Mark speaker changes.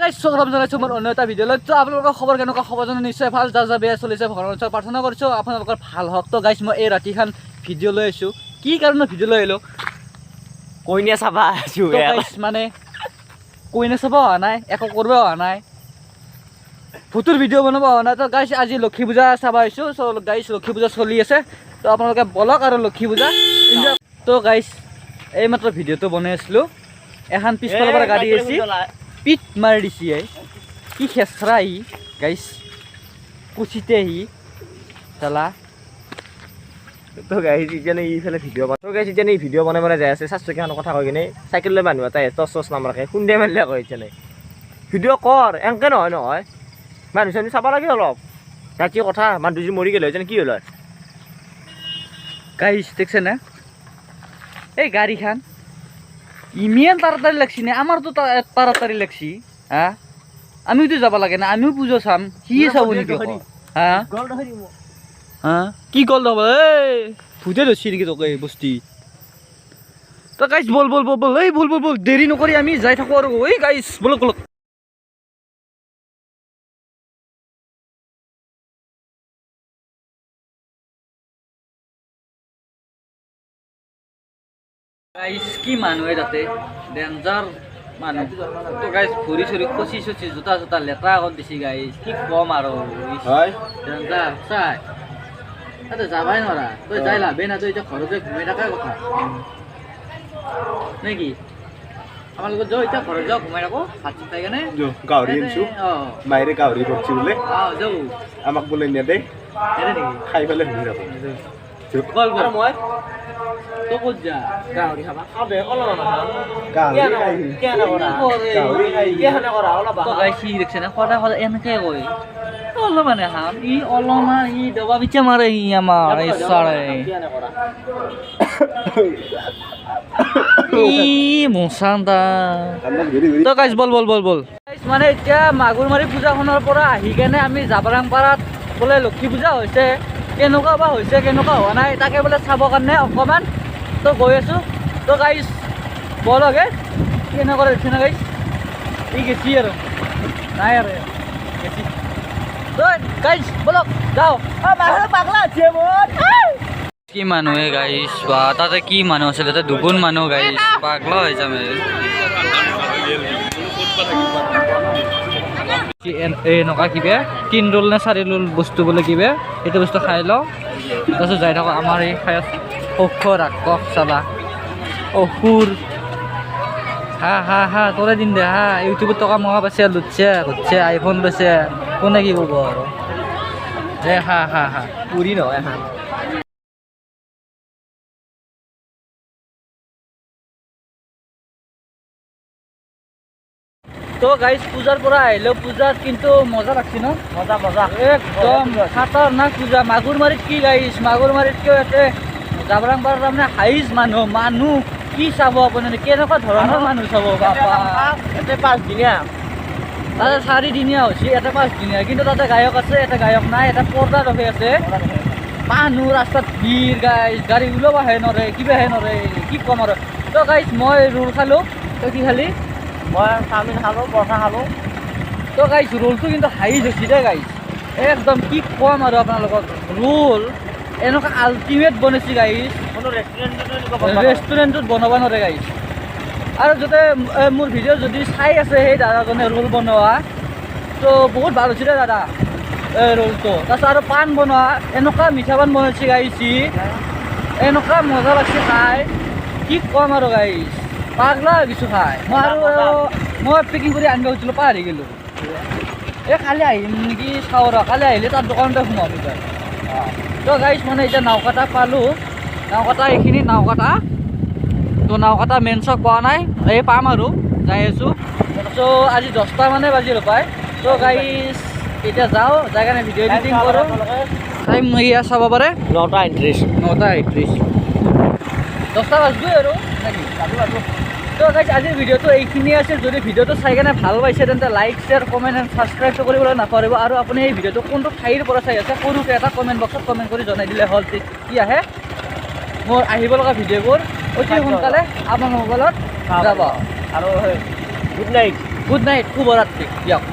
Speaker 1: গাইছ, স্বাগতম জনাইছোঁ মোৰ অন্য এটা ভিডিঅ'লৈ। তো আপোনালোকৰ খবৰ কেনেকুৱা? খবৰ জানো নিশ্চয় ভাল। যা যা বেয়া চলিছে, ভগৱানৰ ওচৰত প্ৰাৰ্থনা কৰিছোঁ আপোনালোকৰ ভাল হওক। তো গাইছ, মই এই ৰাতিখন ভিডিঅ' লৈ আহিছোঁ। কি কাৰণত ভিডিঅ' লৈ আহিলোঁ?
Speaker 2: কইনা চাবা আছো।
Speaker 1: তো গাইছ, মানে কইনা চাব অহা নাই, একো কৰিব অহা নাই, ভূতৰ ভিডিঅ' বনাব অহা নাই। তো গাইছ, আজি লক্ষী পূজা চাব আহিছোঁ। চ' গাইছ, লক্ষী পূজা চলি আছে, তো আপোনালোকে বলক আৰু লক্ষী পূজা enjoy। তো গাইছ, এইমাত্ৰ ভিডিঅ'টো বনাই আছিলোঁ, এখন পিছফালৰ পৰা গাড়ী আহিছে, পিট মাৰি দিছি। এই কি খেচৰা ই গাইছ, কুচিতে সি চালা।
Speaker 2: তো গাইছ, এতিয়া ইফালে ভিডিঅ', তো গাইছ, এতিয়া ভিডিঅ' বনাই বনাই যাই আছে চাৰিচকীয়াখন কথা কৈ কিনে। চাইকেল লৈ মানুহ এটা টচ চচ নামাৰাকে খুন্দে মাৰিলে কয়, এতিয়া ভিডিঅ' কৰ এনকে নহয় নহয়, মানুহ চানুহ চাব লাগে অলপ। ৰাতি কথা, মানুহ যদি মৰি গ'লে হয় কি হ'ল হয়?
Speaker 1: গাইছ, দেখছে না এই গাড়ীখান ইমান তাড়াতাড়ি লাগছি নে? আমাৰতো তাড়াতাড়ি লাগছি। হা, আমিওতো যাব লাগে না, আমিও পূজা চাম। সিয়ে চাব নেকি অকল? হা হা, কি গল হ'ব? এই ভূতে ধৰছি নেকি তোক এই বস্তিত? তো গাইছ, বল বল বল বল, এই বল বল বল, দেৰি নকৰি আমি যাই থাকোঁ আৰু। এই গাইছ, বলক বলক। গাইছ, কি মানুহ তাতে, ডেঞ্জাৰ মানুহ। তো গাইছ, ভৰি চৰি খচি চচি জোতা চোতা লেতেৰা কৰি দিছি। গাইছ, কি ক'ম আৰু।
Speaker 3: হয়।
Speaker 1: ডেঞ্জাৰ চাই তাতে যাবাই নোৱাৰা। তই যাই লাভেই নাই, তই এতিয়া ঘৰতে ঘুমাই থাকাই কথা নে কি? আমাৰ লগত যাওঁ, এতিয়া ঘৰত যাওঁ, ঘুমাই থাকো, ভাত চাত খাই কেনে।
Speaker 3: গাহৰি আনিছো। মায়েৰে গাহৰি কৰিছে বোলে।
Speaker 1: অঁ, যাওঁ।
Speaker 3: আমাক বোলে নেদে।
Speaker 1: নেদে নেকি?
Speaker 3: খাই পেলাই শুই থাকো।
Speaker 1: বল বল।
Speaker 2: মই
Speaker 1: তই ক'ত যা?
Speaker 2: গাহৰি খাবা খাবে অলপ।
Speaker 3: গাহৰি খাই। গাহৰি খাই।
Speaker 2: অলপ।
Speaker 1: তো গাইছ, সি দেখছে না, সদায় সদায় এনেকে কয়, অলপমানে খাম। ই অলপমান ই দবা পিঠা মাৰে সি আমাৰ এই চাৰে। ই মোচান্দা। তো গাইছ, বল বল বল বল। গাইছ, মানে এতিয়া মাগুৰমাৰী পূজাখনৰ পৰা আহি কেনে আমি জাবৰাংপাৰাত বোলে লক্ষী পূজা হৈছে, কেনেকুৱা বা হৈছে কেনেকুৱা হোৱা নাই তাকে বোলে চাবৰ কাৰণে অকণমান তো গৈ আছোঁ। তো গাইছ, বলক। হে, কেনেকুৱা দেখছে না গাইছ, ই গেছি আৰু নাই আৰু গেছি। তো গাইছ, বলক যাওঁ।
Speaker 2: পাগলা আছে মোৰ।
Speaker 1: কি মানুহে গাইছ বা, তাতে কি মানুহ আছিল তাতে, দুগুণ মানুহ গাইছ, পাগলা হৈ যাম। এই এনেকুৱা কিবা 3 ৰোল নে 4 ৰোল বস্তু বোলে কিবা, সেইটো বস্তু খাই লওঁ, তাৰপিছত যাই থাকোঁ। আমাৰ এই খাই আছে সৌখ ৰাক্ষস চালা অসুৰ। হা হা হা, তোৰে দিন দে। হা, ইউটিউবত টকা মহা পাইছে, লুটছে ঘুৰছে, আইফোন লৈছে, কোনে কি ক'ব আৰু দে। হা হা হা।
Speaker 2: পুৰি নহয় এখন।
Speaker 1: তো গাইজ, পূজাৰ পৰা আহিলেও পূজাত কিন্তু মজা লাগছি ন?
Speaker 2: মজা মজা।
Speaker 1: একদম খাতাৰনাক পূজা মাগুৰমাৰীত। কি গাইজ, মাগুৰমাৰীতকেও ইয়াতে জাবৰাংপাৰাত তাৰমানে হাইজ মানুহ। মানুহ কি চাব আপুনি, কেনেকুৱা ধৰণৰ মানুহ চাব বাপা।
Speaker 2: ইয়াতে 5দিনীয়া।
Speaker 1: তাতে 4দিনীয়া হৈছে, ইয়াতে 5দিনীয়া। কিন্তু তাতে গায়ক আছে, ইয়াতে গায়ক নাই। এটা পৰ্দা ৰখি আছে। মানুহ ৰাস্তাত ভিৰ গাইজ, গাড়ী ওলাবহে নৰে, কিবাহে নৰে, কি ক'ম আৰু। তো গাইজ, মই ৰোল খালোঁ, তই কি খালি?
Speaker 2: মই চাওমিন খালোঁ, পৰঠা খালোঁ।
Speaker 1: তো গাইজ, ৰোলটো কিন্তু হাইজ হৈছে দেই গাইজ, একদম কি ক'ম আৰু আপোনালোকক। ৰোল এনেকুৱা আল্টিমেট বনাইছে গাইজ।
Speaker 2: কোনো ৰেষ্টুৰেণ্টতো এনেকুৱা বনাব নোৱাৰে।
Speaker 1: ৰেষ্টুৰেণ্টত বনাব নোৱাৰে গাইজ। আৰু যাতে মোৰ ভিডিঅ' যদি চাই আছে সেই দাদাজনে ৰোল বনোৱা, তো বহুত ভাল হৈছে দেই দাদা এই ৰোলটো। তাৰপিছত আৰু পাণ বনোৱা, এনেকুৱা মিঠা পাণ বনাইছে গাইজ, সি এনেকুৱা মজা লাগছে খাই, কি ক'ম আৰু গাইজ, পাগলা হৈ গৈছোঁ খাই। মই আৰু মই পেকিং কৰি আনিব গৈছিলোঁ, পাহৰি গ'লোঁ। এই কালি আহিম নেকি চাওঁ ৰ, কালি আহিলে তাৰ দোকানতে সোমাম এইবাৰ। তো গাইজ, মানে এতিয়া নাওকাটা পালোঁ, নাওকাটা এইখিনি নাওকাটা। তো নাওকাটা মেইন চক পোৱা নাই, এই পাম আৰু যাই আছোঁ। চ' আজি 10টা মানে বাজিল পায়। তো গাইজ, এতিয়া যাওঁ, যাই কেনে ভিডিঅ' এডিটিং কৰোঁ। টাইম এয়া চাব পাৰে।
Speaker 2: 9:31।
Speaker 1: 9:31, 10টা বাজবই আৰু নেকি? তো গাইজ, আজিৰ ভিডিঅ'টো এইখিনিয়ে আছিল। যদি ভিডিঅ'টো চাই কেনে ভাল পাইছে তেন্তে লাইক, শ্বেয়াৰ, কমেণ্ট এণ্ড ছাবস্ক্ৰাইবটো কৰিবলৈ নাপাহৰিব। আৰু আপুনি এই ভিডিঅ'টো কোনটো ঠাইৰ পৰা চাই আছে সৰুকৈ এটা কমেণ্ট বক্সত কমেণ্ট কৰি জনাই দিলে হ'ল। তেতিয়াহে মোৰ আহিব লগা ভিডিঅ'বোৰ অতি সোনকালে আপোনাৰ মোবাইলত যাব।
Speaker 2: আৰু গুড নাইট।
Speaker 1: গুড নাইট, শুভৰাত্ৰি দিয়ক।